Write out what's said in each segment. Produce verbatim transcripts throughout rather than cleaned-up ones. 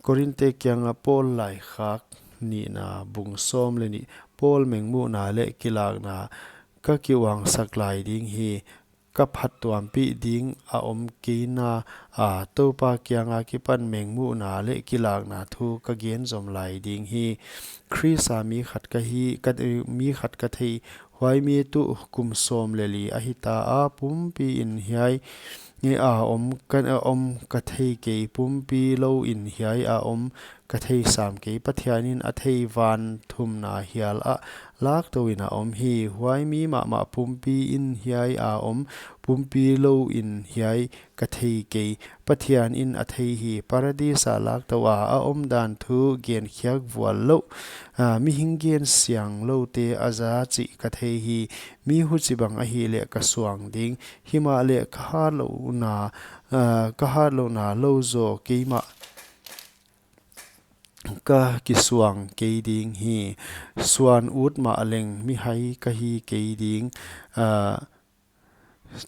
Korinte kianga Paul laikhak nihna, bung sawm leh nih. Paul mengmuhna leh kilakna ka kiuangsak lai ding hi. Ka phattuampih ding a om kei na a, Toupa kianga kipan mengmuhna leh kilakna thu ka gen zom lai ding hi. Khrist a mi khat ka hi, ka, mi khat ka thei, huai mi tuh kum sawm leh li ahi ta a, pumpi in hiai a om ka, a om ka thei kei, pumpi lou in hiai a om ka thei sam kei. Pathian in a thei van thumna hial ah lak tou in a om hi. Huai mi mahmah pumpi in hiai a om, pumpi lou in hiai ka thei kei. Pathian in a thei hi. Paradis a lak tou a a om dan thu gen khiak vual louh, a, mihing gen siang lou te a za chih ka thei hi. Mi huchibang ahihleh ka suang ding. Himahleh ka hatlouhna, a, ka hatlouhna lou zaw keimah ka kisuang kei ding hi. Suan ut mah leng mihai ka hi kei ding. A,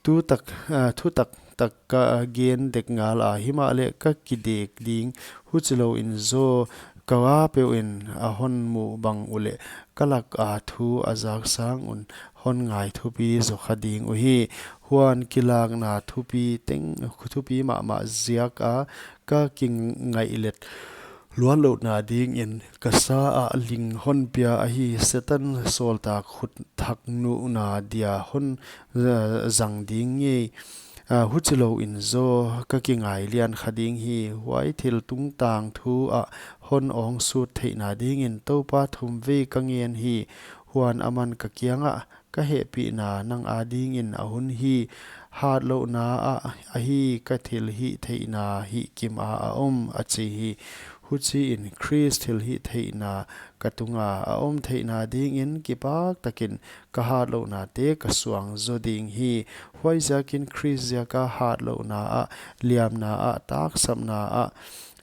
thutak, a, thutak tak ka gen dek ngal a, himahleh ka kidek ding. Huchilou in zaw ka va peuh in a hon muh bang uleh ka lak a thu a zak sang un hon ngai thupi zaw kha ding uhi. Huan kilakna thupi teng, thupi mahmah ziak a ka kingaihlet luatlouhna ding in ka sa ah ling hon pia ahi. Setan sawltak khut thak nuhna dia hon, eh, zang ding ngei. A, huchilou in zaw ka kingai lian kha ding hi. Huai thil tungtang thu ah hon awngsut theihna ding in Toupa thumvei ka ngen hi. Huan aman ka kiangah, ka hehpihna nang a ding in a hun hi. Hatlouhna ah ahi, ka thilhihtheihna hihkim a a om, a chi hi. Huchiin Khrist thilhihtheihna ka tunga a om theihna ding in kipak takin ka hatlouhnate ka suang zaw ding hi. Huaiziakin Khrist ziaka hatlouhna ah, liamna ah, taksapna ah,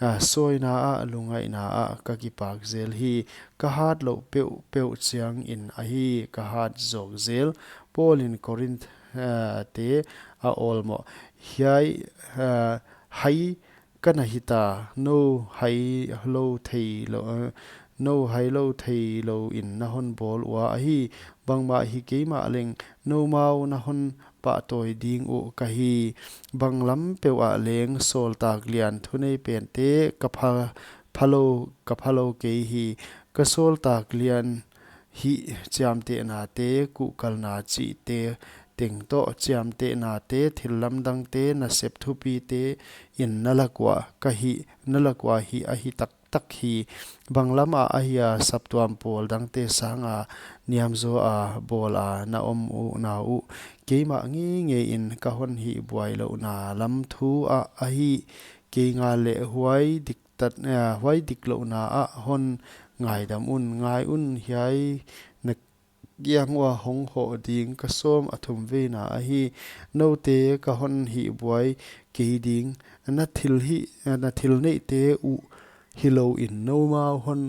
a, sawina ah, lungngaihna ah ka kipak zel hi. Ka hatlouh peuhpeuh chiang in ahi ka hat zawk zel. Paul in Korinth, a, te a awlmoh. Hiai, a, hai ka na hita, nou hai lou theilou, a, nou hai lou theilou in na hon bawl ua ahi. Bangmah hi keimah leng noumau na hon pahtawi ding uh ka hi. Banglam peuh ah leng sawltak lian thunei pente ka pha, phalou, ka phalou kei hi. Ka sawltak lian hih chiamtehnate, kuhkalna chihte teng toh, chiamtehnate, thillamdangte, nasep thupite in na lak ua ka hi, na lak ua hi ahi tak tak hi. Banglam ah ahia saptuam pawl dangte sanga niamzaw a bawl a na om uh na uh, keimah ngeingei in ka hon hihbuailouhna lam thu ah ahi. Kei ngal leh huai diktat, eh, huai diklouhna ah hon ngaidam un, ngai un, hiai na kiang ua hong hoh ding ka sawm a thumveina ahi. Noute ka hon hihbuai kei ding, na thil hih, na thil neihte uh hilou in noumau hon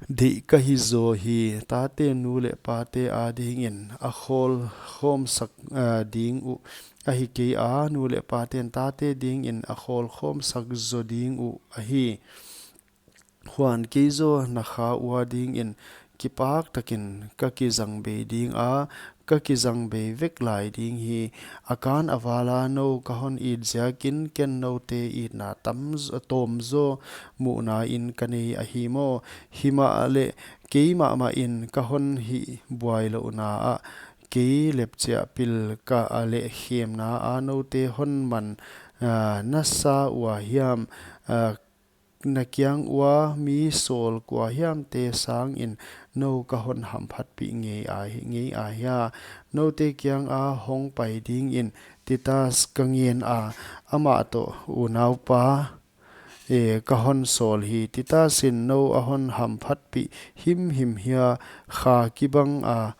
deih ka hi zaw hi. Tate nu leh pate ading in a khawl khawmsak, ah, ding uh ahi kei a, nu leh paten tate ding in a khawl khawmsak zaw ding uh ahi. Huan kei zaw na kha ua ding in kipak takin ka kizang bei ding a, ka kizang bei vek lai ding hi. A kan a val a nou ka hon it ziakin ken noute itna tam z-, tawm zaw muhna in ka nei ahi maw? Himahleh keimahmah in ka hon hihbuailouhna ah kei lepchiah pil ka a leh khemna a noute hon man, ah, na sa ua hiam, ah, na kiang ua mi sawl kuahiamte sangin nou ka hon hamphatpih ngei a hi, ngei a hia? Noute kianga hongpai ding in Titus ka ngen a, amah toh unaupa, e, ka hon sawl hi. Titus in nou a hon hamphatpih himhim hia? Kha kibang a,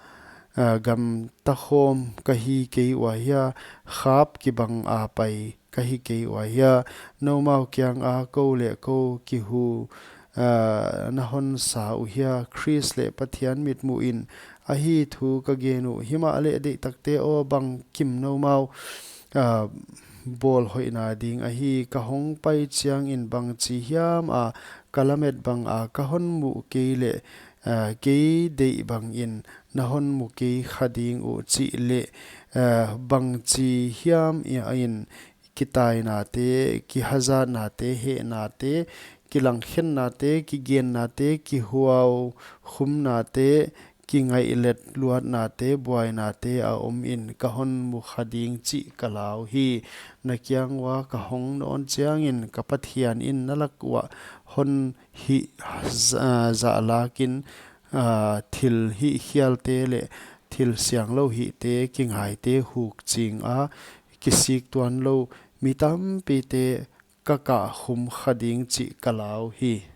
a, gamta khawm ka hi kei ua hia? Khap kibang a pai ka hi kei ua hia? Noumau kianga kou leh kou kihu, ah, na hon sa uh hia? Khrist leh Pathian mitmuh in ahi thu ka gen uh. Himahleh deihtakte aw, bangkim noumau, ah, bawl hoihna ding ahi. Ka hong pai chiangin bangchi hiam a ka lamet banga ka hon muh kei leh, eh, kei deih bangin na hon mu kei kha ding uh chih leh, eh, bangchi hiam in kitainate, kihazatnate, hehnate, kilangkhennate, kigennate, kihuaukhumnate, kingaihlet luatnate, buainate a omin ka hon mu kha ding chih ka lau hi. Na kiang ua ka hong nawn chiangin ka Pathian in na lak uah hon hih za-, zahlakin, ah, thil hihkhialte leh thil sianglou hihte, kingaite huk chinga, kisik tuanlou mi tampite ka kahkhum kha ding chih ka lau hi.